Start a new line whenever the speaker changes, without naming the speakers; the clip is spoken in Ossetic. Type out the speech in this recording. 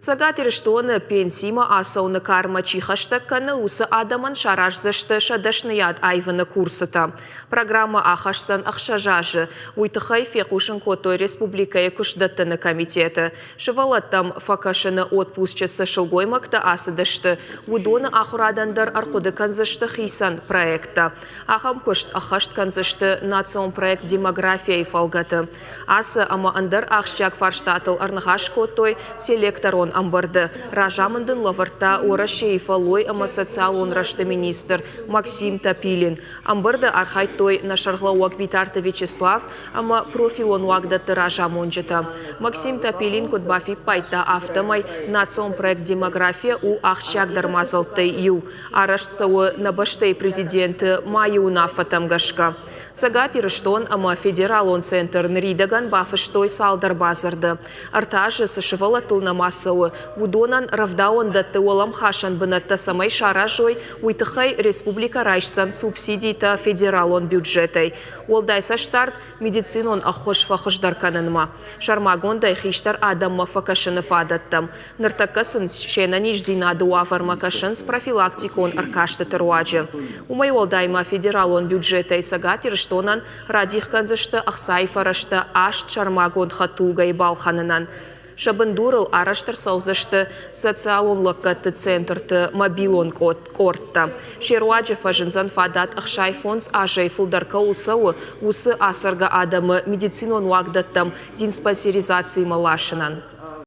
Цӕгат Ирыстоны пенсимӕ ацӕуыны кармӕ чи хӕстӕг кӕны, уыцы адӕмӕн сараздзысты сӕ дӕсныйад аивыны курсытӕ. Программӕ ахӕсдзӕн ӕхсӕз азы. Уый тыххӕй фехъусын кодтой республикӕйы куыстдӕттыны комитеты. Сывӕллӕттӕм фӕкӕсыны отпусчы цы сылгоймӕгтӕ ацыдысты, уыдоны ахуырадӕн дӕр ӕрхъуыды кӕндзысты хицӕн проекттӕ. Ахӕм куыст ӕххӕст кӕндзысты национ проект «Демография-йы фӕлгӕты. Ацы ӕмӕ ӕндӕр ахсджиаг фарстатыл ӕрныхас кодтой селекторон ӕмбырды. Разамынд ын лӕвӕрдта Уӕрӕсейы фӕллой ӕмӕ социалон рӕзты министр Максим Топилин. Ӕмбырды архайдтой нӕ сӕргълӕууӕг Битарты Вячеслав ӕмӕ профилон уагдӕтты разамонджытӕ. Максим Топилин куыд бафиппайдта, афтӕмӕй национ проект «Демография» у ахсджиагдӕр мадзӕлттӕй иу. Арӕзт цӕуы нӕ бӕстӕйы президенты майы уынаффӕтӕм гӕсгӕ. Цӕгат Ирыстон ӕмӕ федералон центр ныридӕгӕн бафыстой цалдӕр бадзырды. Ӕртӕ азы цы сывӕллӕттыл нӕма цӕуы, уыдонӕн рӕвдауӕндӕтты уӕлӕмхасӕн бынӕттӕ цӕмӕй саразой, уый тыххӕй республикӕ райсдзӕн субсидитӕ федералон бюджетӕй. Уӕлдай цӕстдард медицинон ӕххуыс фӕхуыздӕр кӕнынмӕ, сӕрмагондӕй хистӕр адӕммӕ фӕкӕсыны фадӕттӕм. Ныртӕккӕ сын се нӕниздзинады уавӕрмӕ кӕсынц профилактикон ӕркастыты руаджы. Уымӕй уӕлдай ма федералон бюджетӕй Цӕгат Ирыстонӕн радих кӕндзысты ӕхцайы фӕрӕзтӕ аст сӕрмагонд хӕдтулгӕйы балхӕнынӕн. Сӕ бындурыл арӕзт ӕрцӕудзысты социалон лӕггӕдты центрты мобилон къордтӕ. Се руаджы фӕзындзӕн фадат 65 азӕй фылдӕр кӕуыл цӕуы, уыцы ацӕргӕ адӕмы медицинон уагдӕттӕм диспансеризациимӕ ласынӕн.